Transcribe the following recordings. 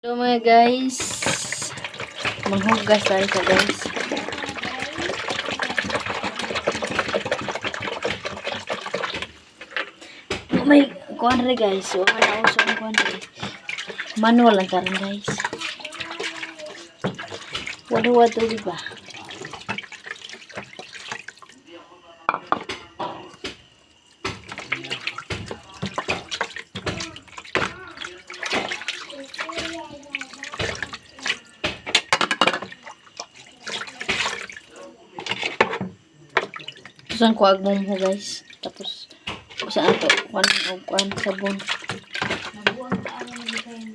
Hello, mga guys. Manghugas tayo sa guys. May kuan re, guys. So, ano uso ang kuan re. Manual lang karon, guys. Wala wa tubig ba? Tapos ang kuag mo mo, guys. Tapos usa na to kuan og kuan sabon. Nabuang ka ano ng design.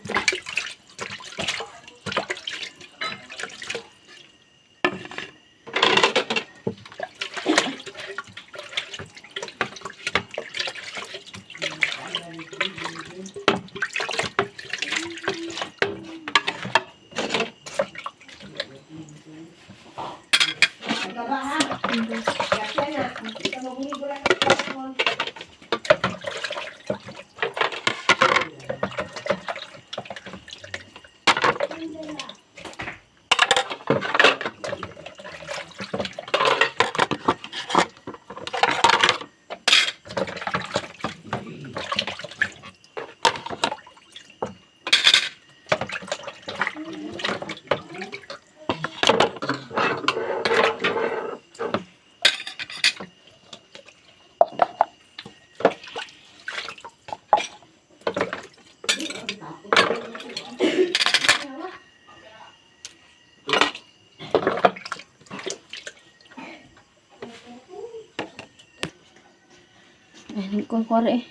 Ay, kuan kuan re eh.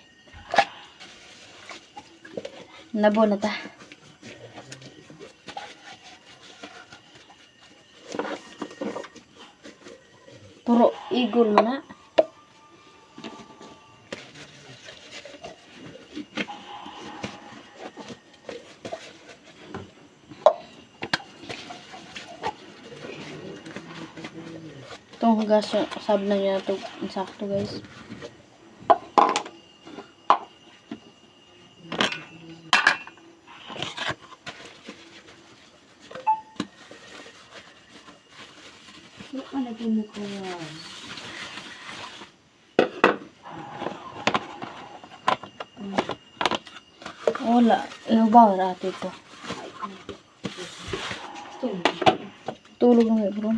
Nabo na ta. Puro igol mo na. Itong hugas, sab na niya ito. Sakto, guys. Wala ka nagmukha. Wala. Ihubaw ra ate ito. Tulog na bro.